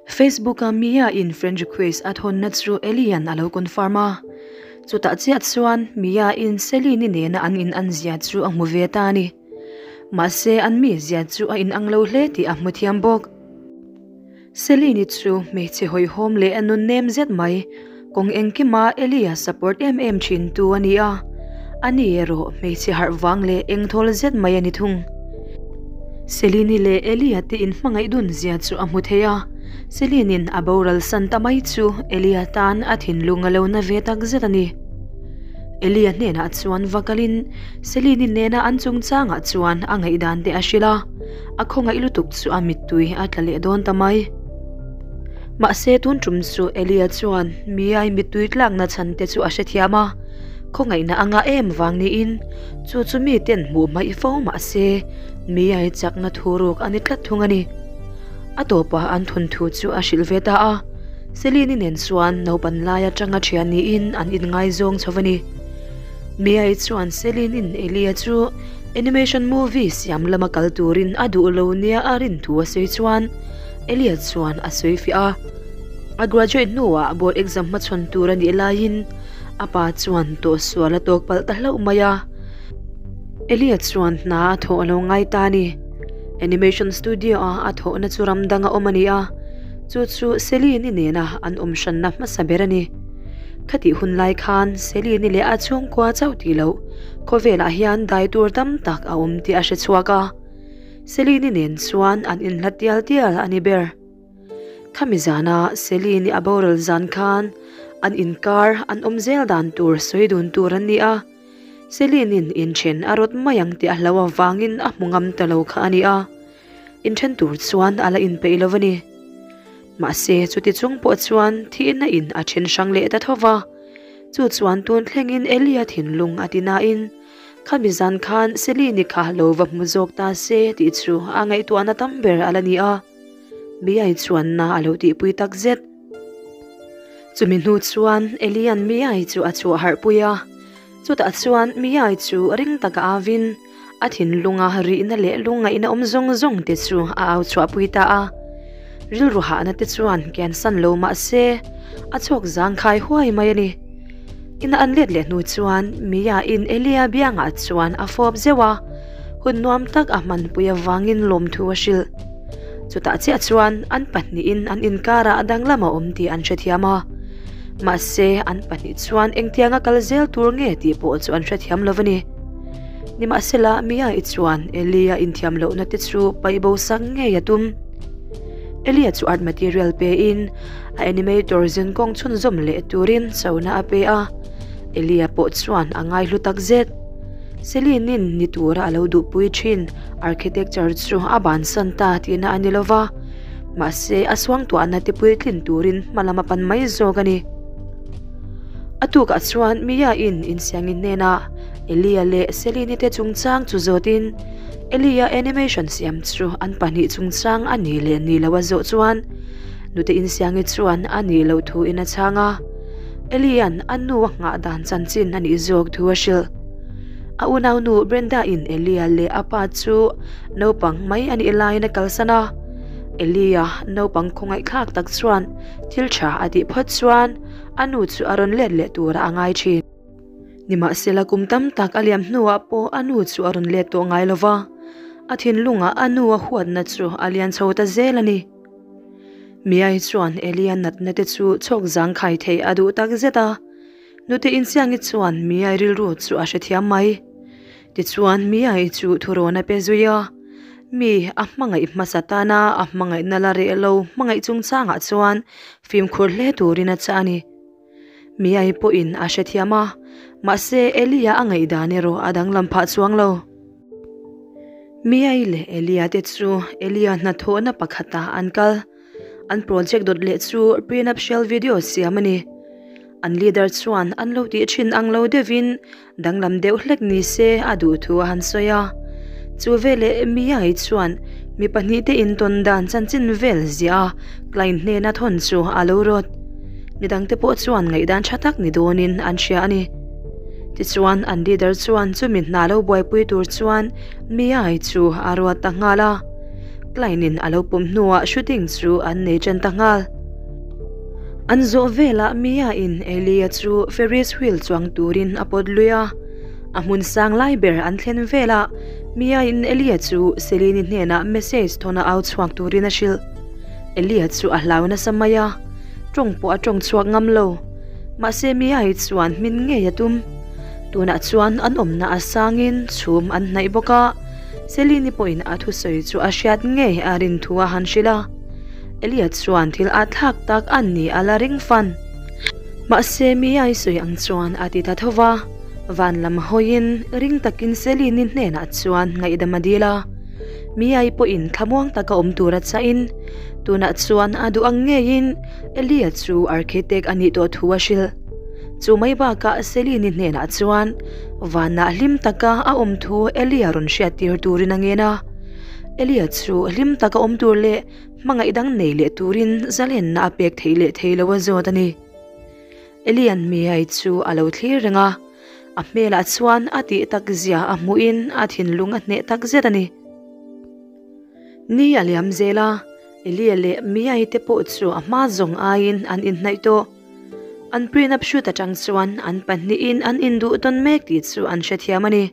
Facebook a Mia in friend request a thawnna chu Ellie-a'n a lo confirm a. Chutah chiah chuan Mia in Celine-i nena an in an zia chu a hmu ve ta a ni. Mahse an mizia chu a inang lo hle tih a hmu thiam bawk. Celine-i chu hmeichhe hawihhawm leh a nun nem zet mai, kawng engkima Ellie-a support em em thin tu a ni a. Ani erawh hmeichhe harh vang leh engthawl zet mai a ni thung. Celine-i leh Elia te inhmangaih dun zia chu a hmu thei a, Celine-in a boral san ta mai chu Elia tan a thinlung a lo na ve tak zet a ni. Elia hnenah chuan va kalin Celine-i nena an chungchangah chuan a ngaihdan te a hrilh a, a khawngaih lutuk chu a mittui a tla leh dawn ta mai. Mahse tun tum chu Elia chuan Mia-i mittui tlakna chhan te chu a hrethiam a, khawngaihna a ngah em vang niin chu chu miten hmuh hmaih fo mahse Mia-i chakna thu ruk a ni tlat thung a ni. A tawpah an thawnthu chu a hrilh ve ta a, Celine-i nen chuan naupan lai atanga thian niin an inngaizawng chho a ni. Mia-i chuan Celine-in Elia chu animation movie siam lama kal turin a duh lo nia a rin thu a sawi chuan Elia chuan a sawi fiah a. A graduate hnuah board exam hmachhawn tur a nih laiin a pa chuan tawhsual a tawk palh ta hlauh mai a. Elia chuan hna a thawh a lo ngai ta a ni. Animation studio-a a thawhna chu ram danga awm a ni a, chu chu Celine-i nena an awm hranna hmasa ber a ni. Khatih hun lai khan Celine-i leh a chhungkua chauh tih loh khawvelah hian dai tur tam tak a awm tih a hre chhuak a. Celine-i nen chuan an inhlat tial tial a ni ber. Khami zana Celine-i a boral zan khan an inkar an awm zel dan tur sawi dun tur an ni a. Celine-in inthen a rawt mai ang tih a hlo avangin a hmu ngam ta lo kha a ni a. Inthen tur chuan a la inpeih lo a ni. Mahse chuti chung pawh chuan thihna in a then hrang leh ta tho va. Chu chuan tun thlengin Elia thinlung a ti nain Khami zan khan Celine-i kha lo va hmu zawk ta se tih chu a ngaihtuahna tam ber a la ni a. Miai chuanna a lo tihpui tak zet. Chumi hnu chuan Elian Miai chu a chhuah harh pui a. Chutah chuan Miai chu ring taka avin a thinlunga rihna leh lungngaihna awm zawng zawng te chu a au chhuahpui ta a. Rilru hahna te chuan kiansan lo mah se a chhuak zangkhai huai mai a ni. Ina an let leh hnu chuan Mia in Elia biangah chuan a fawp zeuh a, hun nuam tak a hmanpui avangin lawmthu a hrilh. Chutah chiah chuan an pahnihin an inkarah danglam a awm tih an hrethiam a. Mahse, an pahnih chuan engtianga kal zel tur nge tih pawh chu an hrethiam lo a ni. Nimahsela, Mia-i chuan Elia inthiam lohna te chu paih bo sak ngei a tum. Elia chu art material pein A animator zinkawng chhunzawm leh turin chona a pe a, Elia pawh chuan a ngaihlu tak zet. Celine-in ni tura a lo duhpui thin architecture chu a bansan ta tihna a ni lo va, mahse a suangtuahna te puitlin turin hma lam a pan mai zawk a ni. A tukah chuan Mia-in insiangin hnenah Elia leh Celine-i te chungchang chu zawtin Elia animation siam chu an pahnih chungchang a ni leh ni lo a zawh chuan Nute Insiangi chuan a nih loh thu in a chhang a, Elia'n a nu a nghah dan chanchin a nih zawk thu a hrilh. A unaunu Brenda-in Elia leh a pa chu naupang mai a nih laiin a kalsan a, Elia naupang khawngaihthlak tak chuan thil tha a tih phawt chuan a nu chu a rawn let leh turah a ngai thin. Nimahsela kum tam tak a liam hnuah pawh a nu chu a rawn let tawh ngai lo va, a thinlungah a nu a huatna chu a lian chho ta zel a ni. Miai chuan Elia natna te chu chhawk zang khai theih a duh tak zet a. Nute Insiangi chuan Miai rilru chu a hrethiam mai. Tichuan Miai chu thurawn a pe zui a. Mi a hmangaih hmasa tana a hmangaihna la reh lo hmangaih chungchangah chuan fimkhur hle turin a chah a ni. Miai pawhin a hrethiam a, mahse Elia a ngaihdan erawh a danglam phah chuang lo. Miai leh Elia te chu Elia hnathawhna pakhatah an kal. An project dawt leh chu prenuptial video siam a ni. An leader chuan an lo tih thin ang lo deuhin danglam deuh hlek ni se a duh thu a han sawi a. Chu veleh Miai chuan mi pahnihte intawn dan chanchin vel ziah a client hnena thawn chu a lo rawt. Midangte pawh chuan ngaihdan tha tak ni dawnin an hria a ni. Tichuan an leader chuan chumi hna lo buaipui tur chuan Miai chu a ruat ta nghal a. Client in a lo pawm hnuah shooting chu an nei ṭan ta nghal. An zawh velah Mia in Ellie-a chu Ferris wheel chuang turin a pawt lui a. A hmun sang lai ber an thlen velah Mia in Ellie-a chu Celine-i hnenah message thawn a au chhuak turin a hrilh. Ellie-a chu a hlau nasa mai a, tawng pawh a tawng chhuak ngam lo. Mahse Mia-i chuan hmin ngei a tum. Tunah chuan an awmna a sangin chhum an hnaih bawk a, Celine-i pawhin a thusawi chu a hriat ngei a rin thu a han hrilh a. Elia chuan thil a thlak tak a ni a la ring fan. Mahse Mia-i sawi ang chuan a ti ta tho va, van lam hawiin ring takin Celine-i hnenah chuan ngaihdam a dil a. Mia-i pawhin thlamuang taka awm tur a chahin, tunah chuan a duh ang ngeiin Elia chu architect a nih tawh thu a hrilh. Chu mai bakah Celine-i hnenah chuan vanah hlim taka a awm thu Elia rawn hriattir turin a ngen a. Elia chu hlim taka awm tur leh hmangaih dang nei leh turin zalenna a pek theih leh thei lo a zawt a ni. Elia'n Miai chu a lo thlir reng a, a hmelah chuan a tih tak zia a hmuhin a thinlung a hneh tak zet a ni. Ni a liam zel a, Elia leh Miai te pawh chu a hma zawng aiin an inhnaih tawh. An prenup shoot atang chuan an pahnihin an induh tawn mek tih chu an hrethiam a ni.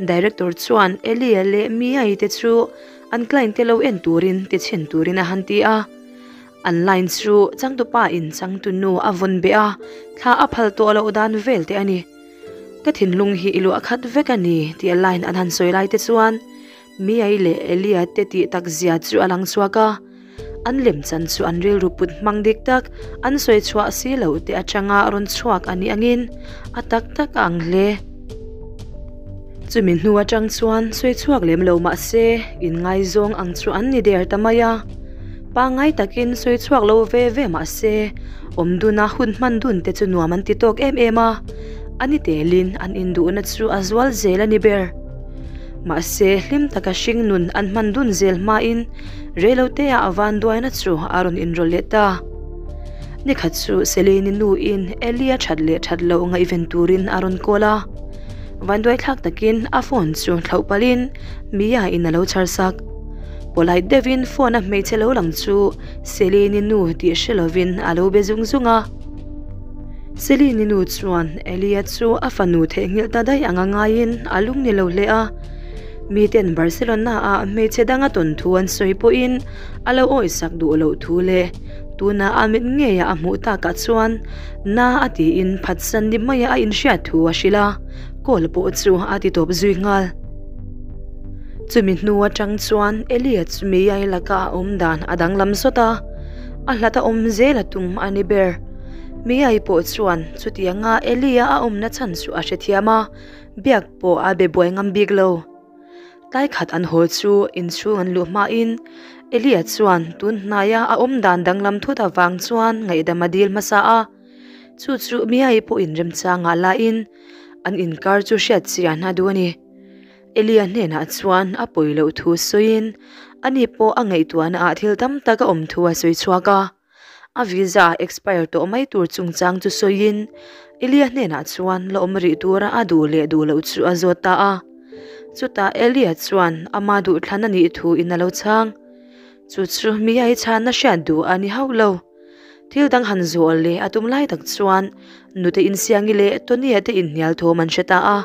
Director chuan Elia leh Mia-i te chu an client te lo en turin ti chhin turin a han ti a. An line chu changtupa in changtunu a vawn beh a, thla a phal tawh loh dan vel te a ni. Ka thinlung hi i luah khat vek a ni tih a line an han sawi lai te chuan Mia-i leh Elia te tih tak zia chu a lang chhuak a. An lemchan chu an rilru put hmang dik tak an sawi chhuah si loh te atanga rawn chhuak a nih angin a tak tak a ang hle. Chumi hnu atang chuan sawi chhuak lem lo mah se inngaizawng ang chu an ni der ta mai a. Pangngai takin sawi chhuak lo ve ve mah se awm duna hun hman dun te chu nuam an ti tawk em em a, a ni telin an induhna chu a zual zel a ni ber. Mahse hlim taka hring nun an hman dun zel hmain Reilotea a vanduaina chu a rawn inrawlh leh ta. Nikhat chu Celine-i nuin Ellie-a that leh that loh ngaihven turin a rawn call a. Vanduai thlak takin a phone chu thlauh palhin Mia-in a lo chhar sak. Polite deuhin phone-a hmeichhe lo lang chu Celine-i nu tih hre lovin a lo be zung zung a. Celine-i nu chuan Ellie-a chu a fanu theihnghilh ta daih anga ngaiin a lung ni lo hle a. Miten Barcelona-ah hmeichhe danga tawn thu an sawi pawhin a lo awisak duh loh thu leh tuna a mit ngeia a hmuh takah chuan na a tiin phatsan ni maia a inhriat thu a hrilh a, call pawh chu a ti tawp zui nghal. Chumi hnu atang chuan Elia chu Miyai laka a awm dan a danglam sawt a, a hlat a awm zel a tum a ni ber. Miyai pawh chuan chutianga Elia a awmna chhan chu a hrethiam a, Biak pawh a be buai ngam bik lo. Tlai khat an haw chu inchhung an luh hmain Elia chuan tun hnaia a awm dan danglam thut avang chuan ngaihdam a dil hmasa a. Chu chu Miai pawhin remchangah lain an inkar chu hriat chian a duh a ni. Elia hnenah chuan a pawi loh thu sawiin ani pawh a ngaihtuahna ah thil tam tak a awm thu a sawi chhuak a. A visa expire tawh mai tur chungchang chu sawiin Elia hnenah chuan la awm rih tura a duh leh duh loh chu a zawt ta a. Chutah Elia chuan ama duhthlan a nih thu in a lo chhang. Chu chu Mia-i chhanna hriat duh a ni hauh lo. Thil dang han zawh leh a tum lai tak chuan Nute Insiangi leh Tony-a te inhnial thawm an hre ta a.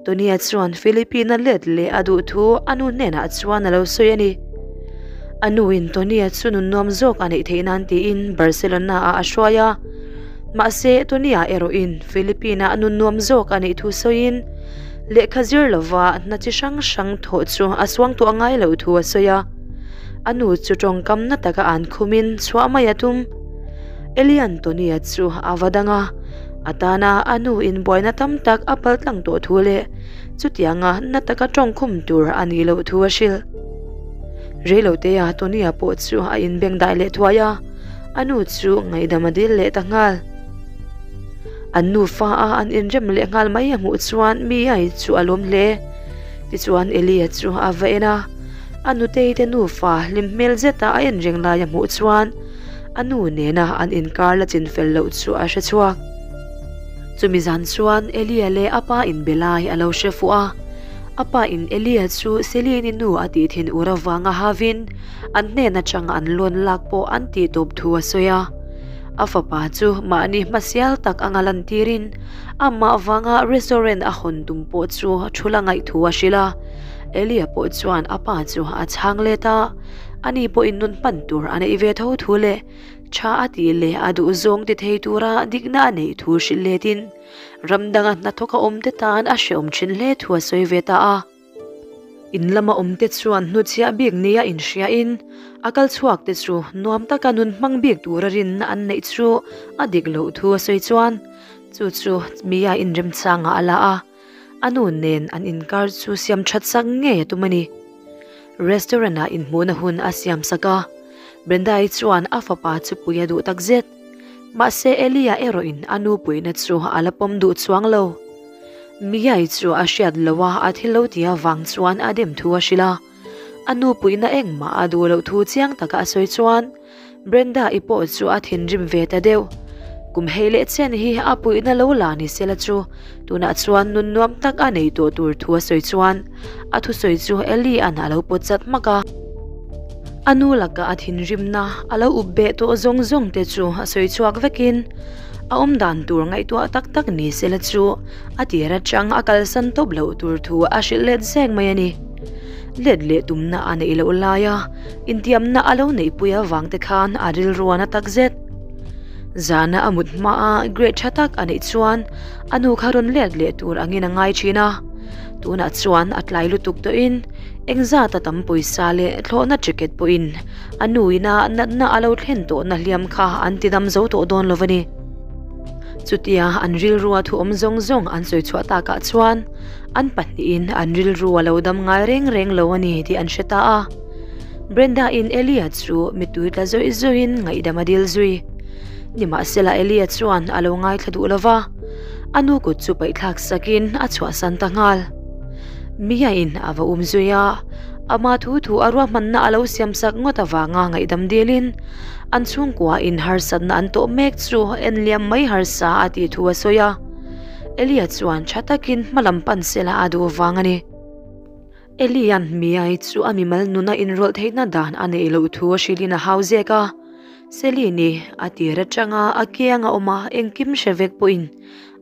Tony-a chuan Philippine-a let leh a duh thu a nu hnenah chuan a lo sawi a ni. A nuin Tony-a chu nun nuam zawk a neih theih nan tiin Barcelona-ah a hruai a. Mahse, Tony-a erawhin Philippine-ah nun nuam zawk a neih thu sawiin lehkha zir lova hna chi hrang hrang thawh chu a suangtuah ngai loh thu a sawi a. A nu chu tawngkam na taka an khumin chhuah mai a tum. Elian Tony-a chu a va dang a, a tana a nu in buaina tam tak a pal tlang tawh thu leh chutianga na taka tawngkhum tur a nih loh thu a hrilh. Reilotea Tony-a pawh chu a inbeng dai leh thuai a, a nu chu ngaihdam a dil leh ta nghal. An nufa a an inrem leh nghal mai a hmuh chuan Mia-i chu a lawm hle. Tichuan Elia chu a va en a, a nutei te nufa hlim hmel zeta a en reng lai a hmuh chuan A nu nena an inkar la chin fel loh chu a hre chhuak. Chumi zan chuan Elia leh a pa inbe lai a lo hre fuh a. A pa in Elia chu Celine-i nu a tih thin ur avanga havin an hnen atanga an loan lak pawh an tih tawp thu a sawi a. A fapa chu mahni hmasial tak anga lantirin amah vanga restaurant a hawn tum pawh chu thu la ngaih thu a hrilh a. Elia pawh chuan a pa chu a chhang let a, ani pawhin nun hman tur a neih ve tho thu leh tha a tih leh a duhzawng ti thei tura dikna a neih thu hrilh letin Ram danga hnathawk a awmte tan a hreawm thin hle thu a sawi ve ta a. In lama awmte chuan hnuchhiah bik nia inhriain a kal chhuak te chu nuam taka nun hmang bik tura rinna an neih chu a dik loh thu a sawi chuan chu chu Mia inremchangah a la a, a nu nen an inkar chu siam that sak ngei a tum a ni. Restaurant ah inhmuhna hun a siam sak a, Brenda-i chuan a fapa chu pui a duh takzet. Mahse Elia erawhin a nu puihna chu a la pawm duh chuang lo. Miyai chu a hriat loh a, a thil lo ti avang chuan a dem thu a hrilh a. A nu puihna engmah a duh loh thu chiang taka a sawi chuan Brenda-i pawh chu a thinrim ve ta deuh. Kum hei leh chen hi a puihna lo la ni sela chu tunah chuan nun nuam tak a nei tawh tur thu a sawi chuan a thusawi chu Eli-a'n a lo pawt chat hmak a. A nu laka a thinrimna a lo up beh tawh zawng zawng te chu a sawi chhuak vekin a awm dan tur ngaihtuah tak tak ni sela chu a tir atang a kalsan tawp loh tur thu a hrilh let zek mai a ni. Let leh tumna a neih loh laia intiamna a lo neihpui avang te khan a rilru a na tak zet. Zana a mut hmaa grade tha tak a neih chuan a nu kha rawn let leh tur angin a ngai thin a. Tunah chuan a tlai lutuk tawhin engzat a tam pawisa leh thlawhna ticket pawhin a nuina natna a lo thlen tawhna hliam kha an ti dam zo tawh dawn lo a ni. Chutia an rilrua thu awm zawng zawng an sawi chhuah takah chuan an pahnihin an rilru a lo dam ngai reng reng lo a ni tih an hre ta a. Brenda-in Elia chu mittui tla zawih zawihin ngaihdam a dil zui. Nimahsela Elia chuan a lo ngaithla duh lo va. A nu kut chu paihthlak sakin a chhuahsan ta nghal. Mia-in a va um zui a, ama thu thu a ruahmanna a lo siam sak ngawt avanga ngaihdam dilin an chhungkua in harsatna an tawh mek chu en liam mai harsa a tih thu a sawi a. Elia chuan tha takin hma lam pan sela a duh vang a ni. Elia'n Mia-i chu a mimal nuna inrawlh theihna dan a neih loh thu a hrilhin a hau zek a. Celine-i a tir atanga a kiang a awm a, engkim hre vek pawhin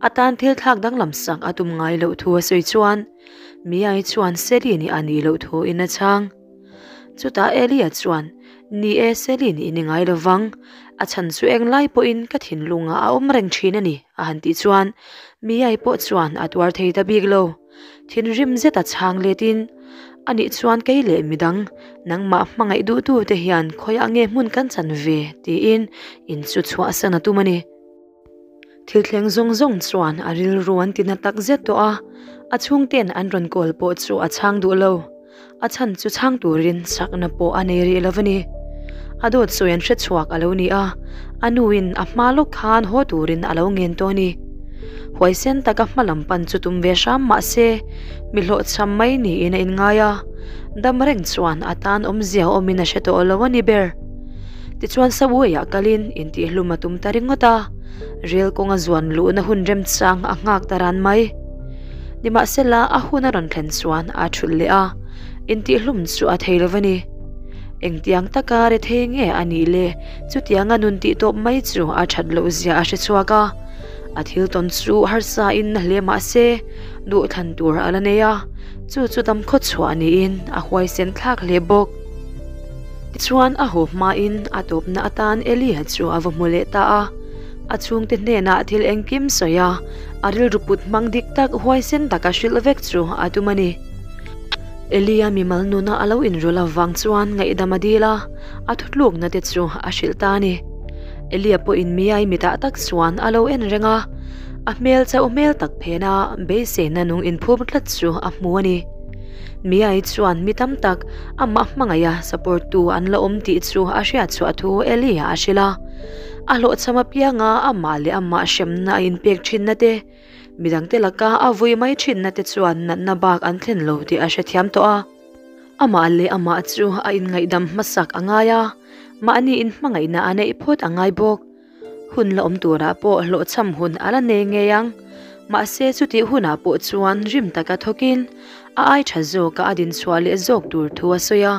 a tan thil thlak danglam sak a tum ngai loh thu a sawi chuan Mia-i chuan Celine-i a nih loh thu in a chhang. Chutah Elia chuan, Ni e, Celine i ni ngai lo vang, a chhan chu englai pawhin ka thinlungah a awm reng thin a ni, a han tih chuan Mia-i pawh chuan a tuar thei ta bik lo. Thinrim zet a chhang letin, A nih chuan kei leh midang, nangmah hmangaih duhtu te hian khawiah nge hmun kan chan ve? tiin in chu chhuahsan a tum a ni. Thil thleng zawng zawng chuan a rilru an tina tak zet tawh a, a chhungten an rawn kawl pawh chu a chhang duh lo. A chhan chu chhang turin chakna pawh a nei rih lo a ni. A dawt sawi an hre chhuak a lo ni a, a nuin a hma lawk khan haw turin a lo ngen tawh a ni. Huaisen taka hma lam pan chu tum ve hram mah se, mi hlawhchham mai niin a inngai a, dam reng chuan a tan awmzia awmin a hre tawh lo a ni ber. Tichuan Subway-ah kalin intihhlum a tum ta ringawt a, rel kawnga zuan luhna hun remchang a nghak ta ran mai. Nimahsela a hun a rawn thlen chuan a thulh leh a, intihhlum chu a thei lo a ni. Engtiang taka rethei nge a nih le chutianga nun tih tawp mai chu a that loh zia a hre chhuak a. A thil tawn chu harsa in na hle mah se duhthlan tur a la nei a, chu chu dam khaw chhuah niin a huaisen thlak hle bawk. Tichuan a haw hmain a tawpna atan Elia chu a va hmu leh ta a, a chhungte hnenah thil engkim sawi a, a rilru put hmang dik tak huaisen taka hrilh vek chu a tum a ni. Elia mimal nuna a lo inrawlh avang chuan ngaihdam a dil a, a thutlukna te chu a hrilh ta a ni. Elia pawhin miai mitah tak chuan a lo en reng a, a hmel chauh hmel tak phena beiseina nung inphum tlat chu a hmu a ni. Miai chuan mi tam tak amah hmangaiha support tu an la awm tih chu a hriat chhuah thu Elia a hrilh a. A hlawhchham apianga amah leh amah hremna a inpek thinna te, midangte laka a vui mai thinna te chuan natna bak an thlen lo tih a hrethiam tawh a. Amah leh amah chu a inngaihdam hmasak a ngai a, mahni inhmangaihna a neih phawt a ngai bawk. Hun la awm turah pawh hlawhchham hun a la nei ngei ang. Mahse chutih hunah pawh chuan rim taka thawkin A ai tha zawka a din chhuah leh zawk tur thu a sawi a.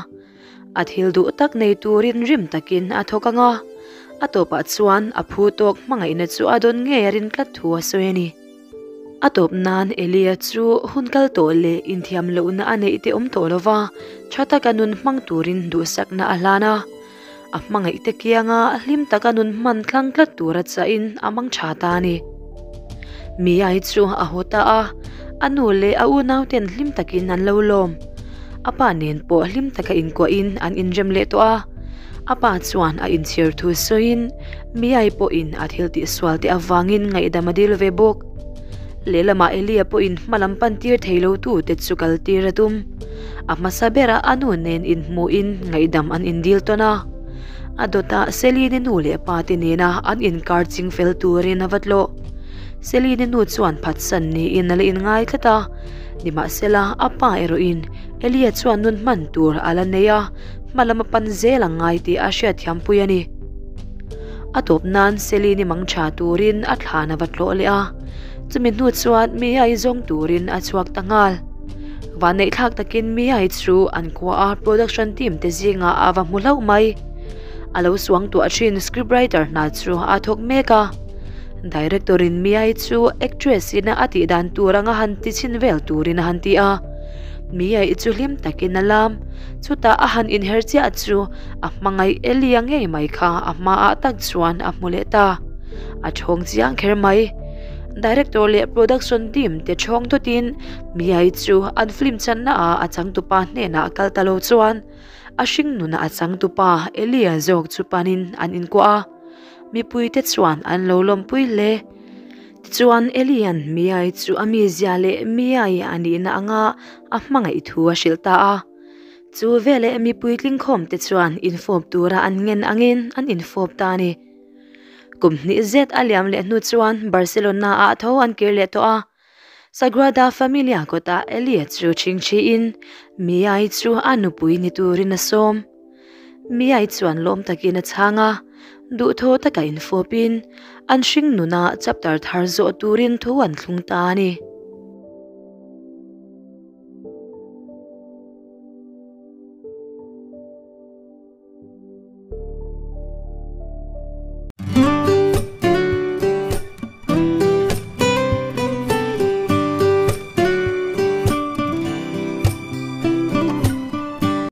A thil duh tak nei turin rim takin a thawk ang a, a tawpah chuan a phu tawk hmangaihna chu a dawn ngei a rin tlat thu a sawi a ni. A tawp nan Elia chu hun kal tawh leh inthiam lohna a neih te awm tawh lova tha taka nun hmang turin duhsakna a hlan a. A hmangaih te kianga hlim taka nun hman thlang tlat tura chahin a mang tha ta a ni. Miai chu a haw ta a, a nu leh a unau ten hlim takin an lo lawm. A pa nen pawh hlim taka inkuahin an inrem leh tawh a. A pa chuan a inchhir thu sawiin Miai pawhin a thil tihsual te avangin ngaihdam a dil ve bawk. Lehlamah Elia pawhin hma lam pan tir thei lo tu te chu kal tir a tum. A hmasa berah a nu nen inhmuhin ngaihdam an indil tawn a. A dawtah Celine nu leh pa te nena an inkar ching fel turin a va tlawh. Celine nu chuan phatsan niin a la inngai tlat a. Nimahsela a pa erawhin Elia chuan nun hman tur a la nei a, hma lam a pan zel ang ngai tih a hriatthiampui a ni. A tawp nan Celine mang tha turin a thlan a va tlawh leh a, chumi hnu chuan Mia-i zawng turin a chhuak ta nghal. Vanneih thlak takin Mia-i chu an khua a production team te zingah a va hmu hlauh mai. A lo suang tuah thin scriptwriter hna chu a thawk mek a. Director in Mia-i chu actress ina a tih dan tur anga han ti chhin vel turin a han ti a. Mia-i chu hlim takin a lam. Chutah a han inher chiah chu a hmangaih Elia ngei mai kha a hmaah tak chuan a hmu leh ta. A thawng chiang kher mai. Director leh production team te thawng dawtin Miai chu an film channa ah a changtupa hnenah kal ta lo chuan a hring nunah a changtupa Elia zawk chu panin an inkuah a. Mipuite chuan an lo lawmpui hle. Tichuan Elian Miai chu a mizia leh Miai a nihna anga a hmangaih thu a hrilh ta a. Chu veleh mipui tlingkhawm te chuan infawp tura an ngen angin an infawp ta a ni. Kum hnih zet a liam leh hnu chuan Barcelona ah tho an kir leh tawh a. Sagrada Familia kawtah Elia chu chhingchhiin Miai chu a nupui ni turin a sawm. Miai chuan lawm takin a chhang a, duhthaw taka infawpin an hring nuna chapter thar zawh turin thu an thlung ta a ni.